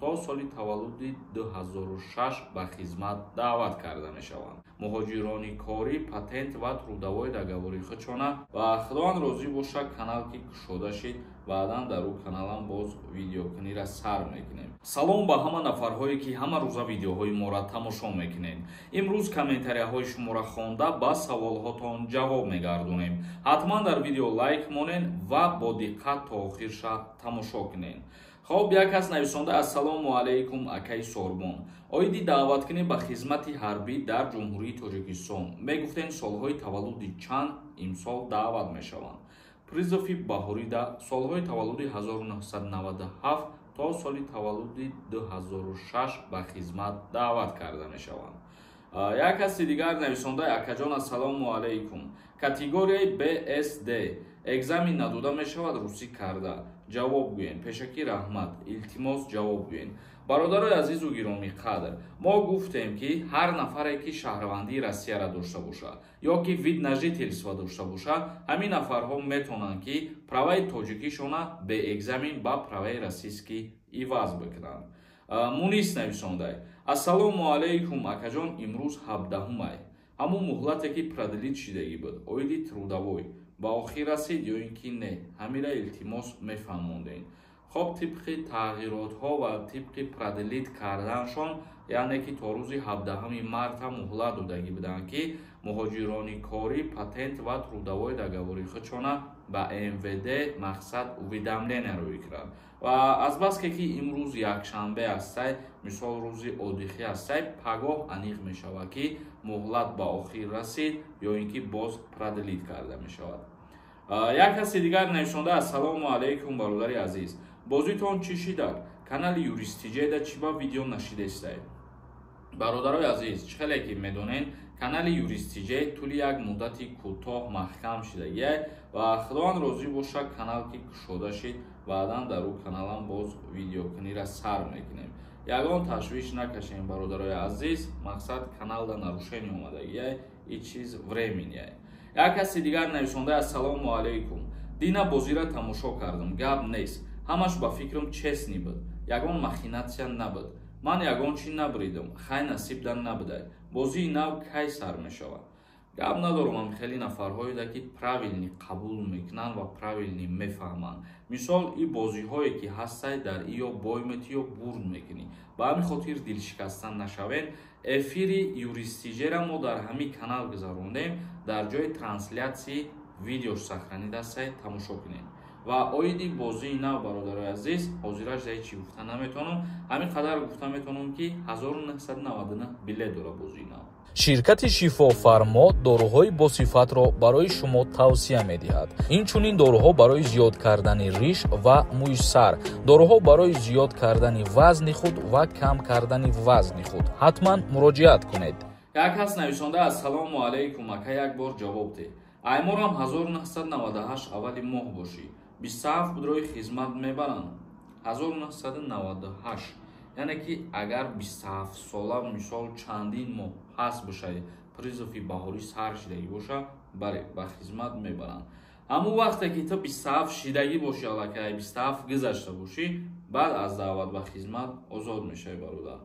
то соли таваллуди 2006 ба хизмат даъват карда мешаванд. Муҳоҷирони корӣ патент ва трудовой договори худшона. Ва Худованд розӣ боша, канал ки кушода шид, баъдан дар ӯ каналам боз видеокунира сар мекунем. Салом ба ҳама нафарҳое, ки ҳама рӯза видеоҳои моро тамошо мекунед. Имрӯз комментарияҳои шуморо хонда, ба саволҳотон ҷавоб мегардонем. Ҳатман дар видео лайк монед ва бо диққат то охирша тамошо кунед. Хоб, як кас нависонда: «Ассалому алайкум, акаи Сорбон. Оиди даъваткунӣ ба хизмати ҳарбӣ дар Ҷумҳурии Тоҷикистон мегуфтем, солҳои таваллуди чанд имсол даъват мешаванд?» Призыви баҳорида солҳои таваллуди 1997 то соли таваллуди 2006 ба хизмат даъват карда мешаванд. Як каси дигар нависонда: «Акаҷон, ассалому алайкум. Категорияи БСД экзамен надода мешавад русӣ карда? Ҷавоб гӯем. Пешакӣ раҳмат, илтимос, ҷавоб гӯем.» Бародарои азизу гиромӣ қадр, мо гуфтем, ки ҳар нафаре, ки шаҳрвандии Россияро дошта бошад ё ки вид на жительство дошта бошад, ҳамин нафарҳо метавонанд, ки праваи тоҷикишона бе экзамен ба праваи российский иваз бикунанд. Мунис нависондай: «Ассалому алайкум, акаҷон. Имрӯз 17-умай. Ҳамун муҳлате, ки продлить шидагӣ буд оиди трудовой, ба охир расид ё ин ки не? Ҳамира, илтимос, мефаҳмондем.» Хоб, тибқи тағйиротҳо ва тибқи продлить карданшон, яъне ки то рӯзи 17 марта муҳлат додагӣ буданд, ки муҳоҷирони корӣ патент ва трудовой договори худшона ба МВД, мақсад, уведомления рӯй кунанд. Ва азбаске ки имрӯз якшанбе ҳастай, мисол, рӯзи отдыхӣ ҳастай, пагоҳ аниқ мешавад, ки муҳлат ба охир расид ё ин ки боз продлить карда мешавад. Як каси дигар нависонда: «Ассалому алайкум, бародари азиз. Бозитон чӣ шидак? Канали Юристиҷеда чӣ ба видео нашидестай?» Бародарои азиз, чӣ хеле ки медонед, канали Юристиҷе тӯли як муддати кӯтоҳ маҳкам шидагиай. Ва Худованд розӣ боша, канал ки кушода шид, баъдан дар ӯ каналам боз видеокунира сар мекунем. Ягон ташвиш накашем, бародарои азиз. Мақсад, каналда нарушение омадагиай, и чиз временный. Як каси дигар нависонда: «Ассалому алайкум. Дина бозира тамошо кардам. Гап нест, ҳамаш ба фикрам честный буд, ягон махинация набуд. Ман ягон чӣ набуридам. Хай, насибда набудай. Бозии нав кай сар мешавад?» Гап надорам, хеле нафарҳоеда, ки правильный қабул мекунанд ва правильный мефаҳманд. Мисол, и бозиҳое ки ҳастай, дар и ё бой метӣ, ё бурд мекунӣ. Ба ҳамин хотир дилшикаста нашавед. Эфири Юристиҷера мо дар ҳамин канал гузарондем. Дар ҷои трансляция видеош сохранить ҳастай, тамошо кунед. Ва оиди бозии нав, бародарои азиз, ҳозираш дар чӣ гуфта наметавонам. Ҳамин қадар гуфта метавонам, ки 1999 билет дора бозии нав. Ширкати Шифофармо доруҳои босифатро барои шумо тавсия медиҳад. Инчунин доруҳо барои зиёд кардани риш ва мӯи сар, доруҳо барои зиёд кардани вазни худ ва кам кардани вазни худ. Ҳатман муроҷиат кунед. Як кас нависонда: «Ассалому алайкум, ака, як бор ҷавоб деҳ. Айморам 1998 аввали моҳ бошӣ, 27 будрои хизмат мебаранд?» 1998, яъне ки агар 27 сола, мисол, чандин моҳ пас бошад, призыви баҳорӣ сар шидагӣ боша, бале, ба хизмат мебаранд. Ҳамун вақте ки ту 27 шидагӣ бошӣ, аллакай 27 гузашта бошӣ, баъд аз даъват ба хизмат озод мешавӣ, бародар.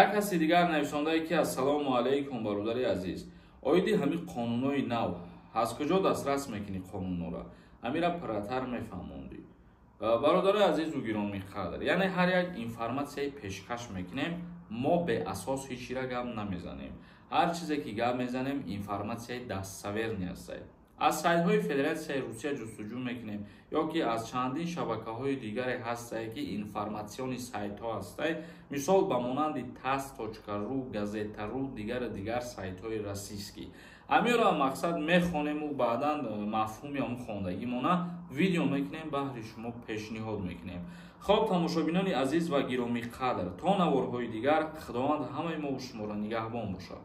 Як каси дигар нависондае, ки: «Ассалому алайкум, бародари азиз. Оиди ҳамин қонунҳои нав аз куҷо дастрас мекунӣ қонунҳоро? Ҳамира пурратар мефаҳмондӣ.» Бародарои азизу гиромӣ қадр, яъне ҳар як информатсияи пешкаш мекунем, мо беасос ҳеҷ чира гап намезанем. Ҳар чизе ки гап мезанем, информатсияи достоверный ҳастад. Аз сайтҳои Федератсияи Русия ҷустуҷӯ мекунем ё ки аз чандин шабакаҳои дигаре ҳастае, ки информационный сайтҳо ҳастае, мисол, ба монанди tass.ru, Газета.ру, дигару дигар сайтҳои российский. Ҳамиро, мақсад, мехонему баъдан мафҳуми ҳамн хондагимона видео мекунем, баҳри шумо пешниҳод мекунем. Хоб, тамошобинони азиз ва гиромӣ қадр, то наворҳои дигар Худованд ҳамаи мову шуморо нигаҳбон бошад.